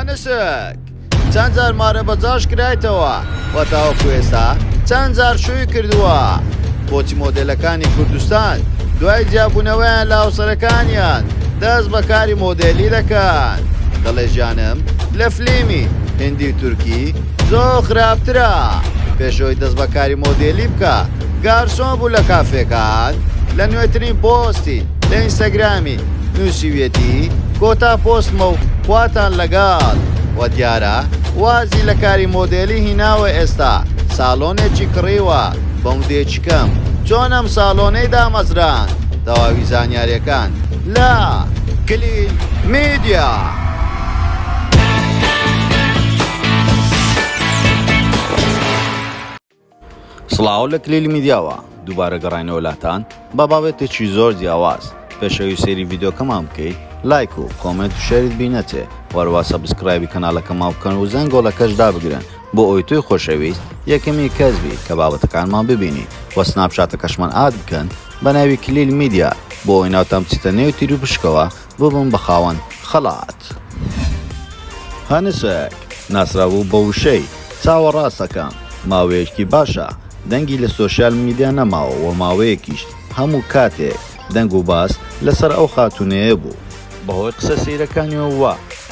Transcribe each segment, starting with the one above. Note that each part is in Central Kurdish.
هەنسک چەند جار مارە بە جاش کرایتەوە و تاوەکو ئێستا چەند جار شووی کردووە؟ بۆچی مۆدێلەکانی کوردستان دوای جیابوونەوەیان لە هاوسەرەکانیان دەست بە کاری مۆدێلی دەکەن؟ دەڵێ ژیانم لە فلیمی هندی و تورکی زۆر خراپترە. پێش ئەوەی دەست بە کاری مۆدێلی بکا گارسۆن بوو لە کافێکان. لە نوێترین پۆستی لە ئینستاگرامی نووسیویەتی، کۆتا پۆستمە و خواتان لەگەڵ. وە دیارە وازی لە کاری مۆدێلی هیناوە ئێستا ساڵۆنێکی کڕیوە بە مدەیەکی کەم چۆن ئەم ساڵۆنەی دامەزراند تەواوی زانیاریەکان لە کلیل میدیا. سڵاو لە کلیلی میدیاوە دووبارە گەڕاینەوە لاتان بە بابەتێکی زۆر جیاواز پێش ئەوی سەیری ڤیدیۆکەمان بکەی لایک و comment و share ت بیر نەچێ وەروا subscribe ی کەناڵەکەمان بکەن و زەنگۆڵەکەش دابگرن بۆ ئەوی تۆی خۆشەویست یەکەمین کەس بی کە بابەتەکانمان ببینی وە سناپچاتەکەشمان add بکەن بە ناوی کلیل میدیا بۆ ئەوی ناوتان بچیتە نێو تیروپشکەوە ببن بە خاوەن خەڵات. هەنسک ناسراوبوو بە وشەی، چاوە ڕاستەکەم، ماوەیەکی باشە دەنگی لە سۆشیال میدیا نەماوە و ماوەیەکیش هەموو کاتێک دەنگ و باس لەسەر ئەو خاتوونەیە بوو، بەهۆی قسە سەیرەکانیەوە و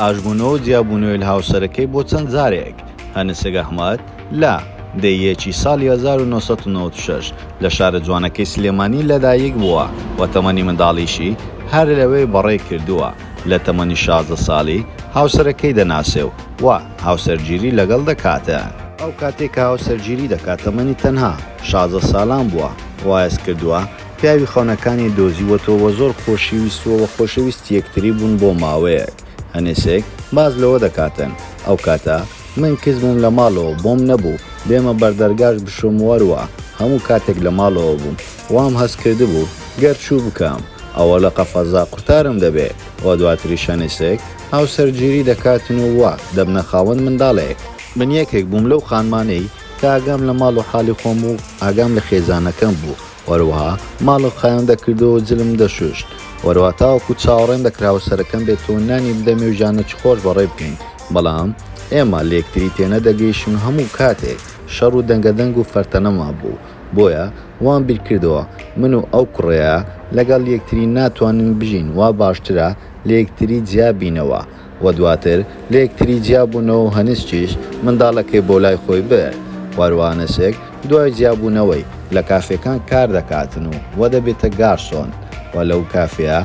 ئاشبوونەوە و جیابوونەوەی لە هاوسەرەکەی بۆ چەند جارێک، هەنسک ئەحمەد لە، دە یەکی ساڵی 1996، لە شارە جوانەکەی سلێمانی لەدایک بووە و تەمەنی منداڵیشی هەر لەوێ بەڕێ کردووە، لە تەمەنی 16 ساڵی هاوسەرەکەی دەناسێ و و هاوسەرگیری لەگەڵ دەکاتن. ئەو کاتەی کە هاوسەرگیری دەکات تەمەنی تەنها 16 ساڵان بووە، وایس کردووە پیاوی خەونەکانی دۆزیوەتەوە و زۆر خۆشی ویستووە و خۆشەویستی یەکتری بوون بۆ ماوەیەک. هەنسک باس لەوە دەکاتن، ئەو کاتە من کز بووم لە ماڵەوە بۆم نەبوو بێمە بەردەرگاش بشۆم وەروە هەموو کاتێک لە ماڵەوە بووم وام هەست کردبوو گەر چوو بکەم ئەوە لە قەفەزا قورتارم دەبێ وە دواتریش هەنسک هاوسەرگیری دەکاتن و وا دەبنە خاوەن منداڵێک. من یەکێک بووم لەو خانمانەی کە ئاگام لە ماڵ و حاڵی خۆم و ئاگام لە خێزانەکەم بوو وەروەها ماڵم خاوێن دەکردەوە و جلم دەشوشت وەروەها تاوەکو چاوەڕێم دەکرا هاوسەرەکەم بێتەوە نانی بدەمێ و ژیانێکی خۆش بەڕێ بکەین بەڵام ئێمە لەیەکتری تێنەدەگەیشتین و هەموو کاتێک شەڕ و دەنگەدەنگ و فەرتەنەمان بوو بۆیە وام بیرکردەوە من و ئەو کوڕەیە لەگەڵ یەکتری ناتوانین بژین وا باشترە لەیەکتری جیا بینەوە و دواتر لەیەکتری جیا بوونەوە و هەنسکیش منداڵەکەی بۆ لای خۆی برد وەروا هەنسک دوای جیابوونەوەی لە کافێکان کار دەکاتن و و دەبێتە گارسۆن و لەو کافێیە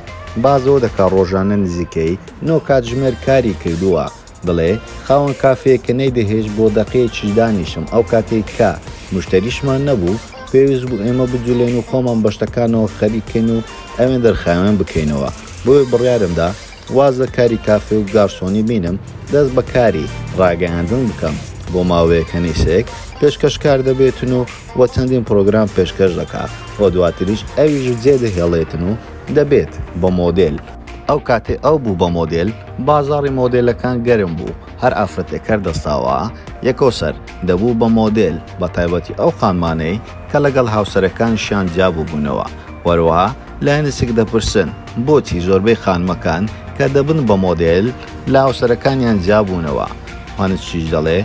بازەوە دەکا ڕۆژانە نزیکەی نۆ کاتژمێر کاری کردووە دڵێ خاوەن کافێیەکە نەیدەهێشت بۆ دەقەیەکیش دانیشم ئەو کاتەی کە موشتەریشمان نەبوو پێویست بوو ئێمە بجولێین و خۆمان بە شتەکانەوە خەریک کەین و ئەوێندەر خاوێن بکەینەوە بۆیە بڕیارم دا واز لە کاری کافێ و گارسۆنی بینم دەست بە کاری ڕاگەیاندن بکەم بۆ ماوەیەک هەنیسێک پێشکەشکار دەبێتن و وە چەندین پرۆگرام پێشکەش دەکا و دواتریش ئەویش جێ دەهێڵێتن و دەبێت بە مۆدێل. ئەو کاتەی ئەو بوو بە مۆدێل بازاڕی مۆدێلەکان گەرم بوو هەر ئافرەتێک هەر دەستاوە یەکەوسەر دەبوو بە مۆدێل بە تایبەتی ئەو خانمانەی کە لەگەڵ هاوسەرەکانیشیان جیا بووبوونەوە وەروەها لە هەنسک دەپرسن بۆچی زۆربەی خانمەکان کە دەبن بە مۆدێل لە هاوسەرەکانیان جیا بوونەوە هەنسکیش دەڵێ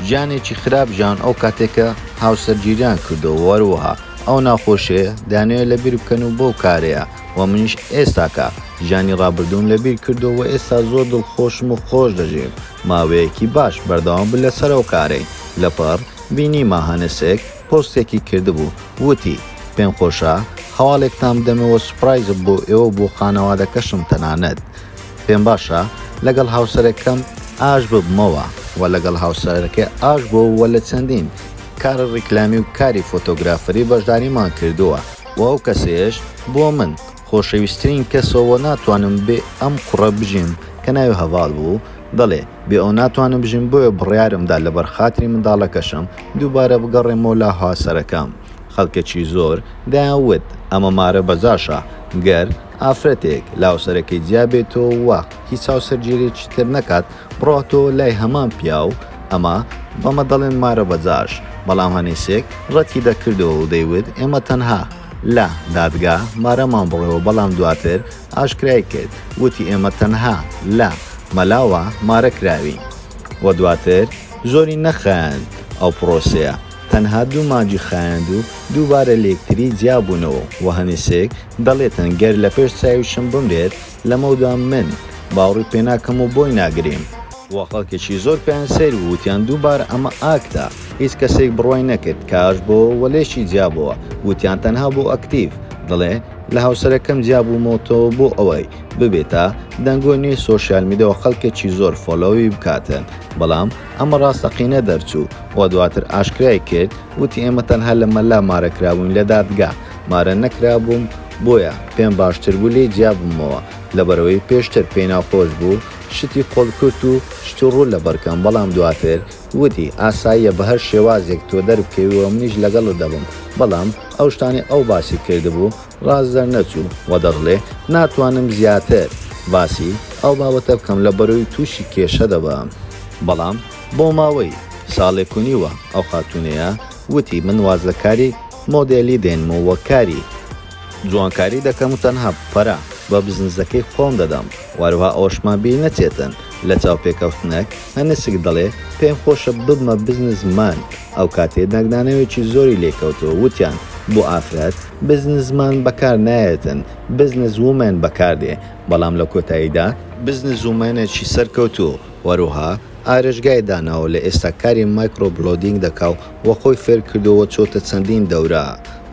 ژیانێکی خراپ ژیان ئەو کاتێک کە هاوسەرگیریان کردووە وەروەها ئەو ناخۆشیەیە دەیانەوێت لەبیر بکەن و بەو کارەیە وە منیش ئێستاکە ژیانی ڕابردووم لەبیر کردووە وە ئێستا زۆر دڵخۆشم و خۆش دەژیم ماوەیەکی باش بەردەوام بوو لەسەر ئەو کارەی لەپڕ بینیمە هەنسک پۆستێکی کردبوو وتی پێم خۆشە هەواڵێکتان بدەمەوە surprise ە بۆ ئێوە بۆ خانەوادەکەشم تەنانەت پێم باشە لەگەڵ هاوسەرەکەم ئاش ببمەوە وە لەگەڵ هاوسەرەکەی ئاش بۆوە وە لە چەندین کاری ڕیکلامی و کاری فۆتۆگرافەری بەشداریمان کردووە وە ئەو کەسەیش بۆ من خۆشەویسترین کەسە وە ناتوانم بێ ئەم کوڕە بژیم کە ناوی هەڤاڵ بوو دەڵێ بێ ئەو ناتوانم بژیم بۆیە بڕیارم دا لەبەر خاتری منداڵەکەشم دووبارە بگەڕێمەوە لا هاوسەرەکەم خەڵکێکی زۆر دەیان وت ئەمە مارە بەجاشە گەر ئافرەتێک لە هاوسەرەکەی جیا بێتەوە و هیچ هاوسەرگیریەکی تر نەکات بڕواتەوە لای هەمان پیاو ئەمە بەمە دەڵێن مارە بەجاش بەڵام هەنیسێک ڕەتی دەکردەوە و دەیوت ئێمە تەنها لە دادگا مارەمان بڕیوە بەڵام دواتر ئاشکرای کرد وتی ئێمە تەنها لە. مەلاوە مارە کراوین وە دواتر زۆری نەخایاند ئەو پڕۆسەیە تەنها دوو مانگی خایاند و دووبارە لەیەکتری جیابوونەوە وە هەنیسک دەڵێتن گەر لەپێش چاویشم بمرێت لەمەودا من باوڕی پێناکەم و بۆی ناگریم. وە خەڵکێکی زۆر پێیان سەیر بوو وتیان دووبارە ئەمە ئاکتە هیچ کەسێک بڕوای نەکرد کاش بۆ وە لێشی جیابۆوە وتیان تەنها بۆ ئەکتیڤ دەڵێ لە هاوسەرەکەم جیابوومەوتەوە بۆ ئەوەی ببێتە دەنگۆی نوێی سۆشیال میدیا و خەڵکێکی زۆر follow ی بکاتن بەڵام ئەمە ڕاستەقینە دەرچوو و دواتر ئاشکرای کرد وتی ئێمە تەنها لە مەلا مارە کرابووین لە دادگا مارە نەکرابووم بۆیە پێم باشتر بوو لێی جیاببمەوە لەبەرئەوەی پێشتر پێی ناخۆش بوو شتی قۆڵ کورت و شتی ڕوو لەبەرکەم بەڵام دواتر وتی ئاساییە بەهەر شێوازێک تۆ دەربکەوی و منیش لەگەڵت دەبم بەڵام ئەو شتانەی ئەو باسی کردبوو ڕاست دەرنەچوو و دەشڵێ ناتوانم زیاتر باسی ئەو بابەتە بکەم لەبەرئەوەی تووشی کێشە دەبم. بەڵام بۆ ماوەی ساڵێک و نیوە ئەو خاتوونەیە وتی من واز لە کاری مۆدێلی دێنم و وەک کاری جوانکاری دەکەم و تەنها پەرە بە بزنسەکەی خۆم دەدەم و هەروەها ئەوەشمان بیر نەچێتن لە چاوپێکەوتنەک هەنسک دەڵێ پێم خۆشە ببمە بزنس مان ئەو کاتێ دەنگدانەوێکی زۆری لێکەوتەوە وتیان بۆ ئافرەت بزنس مان بەکار نایەتن business woman بەکاردێ بەڵام لە کۆتاییدا business woman ێکی سەرکەوتوو وەروها ئارێشگای داناوە لە ئێستا کاری microblading دەکا و خۆی فێرکردووە چۆتە چەندین دەورە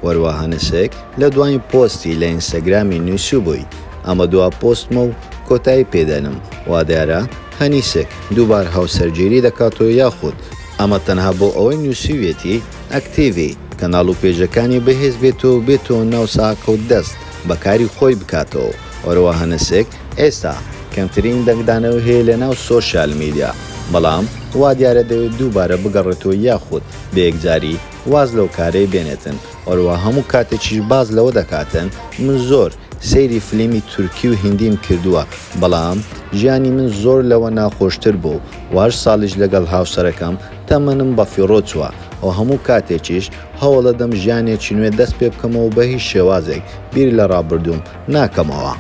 وەروا هەنسک لە دواین پۆستی لە ئینستاگرامی نوسیوبوی ئەمە دوا پۆستمە و کۆتایی پێدەنم وادیارە هەنیسک دووبار هاوسەرگیری دەکاتەوە یاخود ئەمە تەنها بۆ ئەوەی نوسیویەتی ئەکتیڤی کەناڵ و پەیجەکانی بەهێز بێتەوە و بێتەوە ناو ساکە و دەست بەکاری خۆی بکاتەوە وەروا هەنسک ئێستا کەمترین دەنگدانەوەی هەیە لەناو سۆشیال میدیا بەڵام وادیارە دەوێت دووبارە بگەڕێتەوە یاخود بەیەکجاری واز لەو کارەی بێنێتن وەروا هەموو کاتێکیش باس لەوە دەکاتن من زۆر سەیری فلیمی تورکی و هیندیم کردووە بەڵام ژیانی من زۆر لەوە ناخۆشتر بوو و هەشت ساڵیش لەگەڵ هاوسەرەکەم تەمەنم بەفیڕۆ چووە و هەموو کاتێکیش هەوڵەدەم ژیانێکی نوێ دەست پێ بکەمەوە و بەهیچ شێوازێک بیر لە ڕابردووم ناکەمەوە.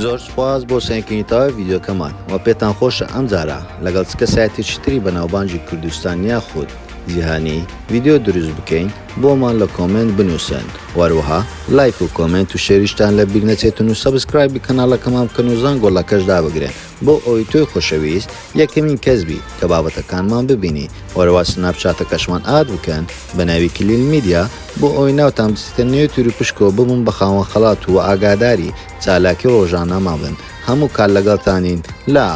زۆر سوپاس بۆ سەیرکردنی تەواوی ڤیدیۆکەمان وە پێتان خۆشە ئەمجارە لەگەڵ چ کەسایەتیەکی تری بەناوبانگی کوردستان یاخود جیهانی ڤیدیۆ دروست بکەین بۆمان لە comment بنوسن وەروەها لایک و comment و share یشتان لە بیر نەچێتن و subscribe ی کەناڵەکەمان بکەن و زەنگۆڵەکەش دابگرن بۆ ئەوەی تۆی خۆشەویست یەکەمین کەس بی کە بابەتەکانمان ببینی وەرەوا سناپچاتەکەشمان add بکەن بە ناوی کلیل میدیا بۆ ئەوەی ناوتان بچێتە نێو تیروپشکەوە ببن بە خاوەن خەڵات و ئاگاداری چالاکی ڕۆژانەمان بن هەموو کات لەگەڵتانین لە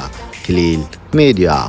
کلیل میدیا.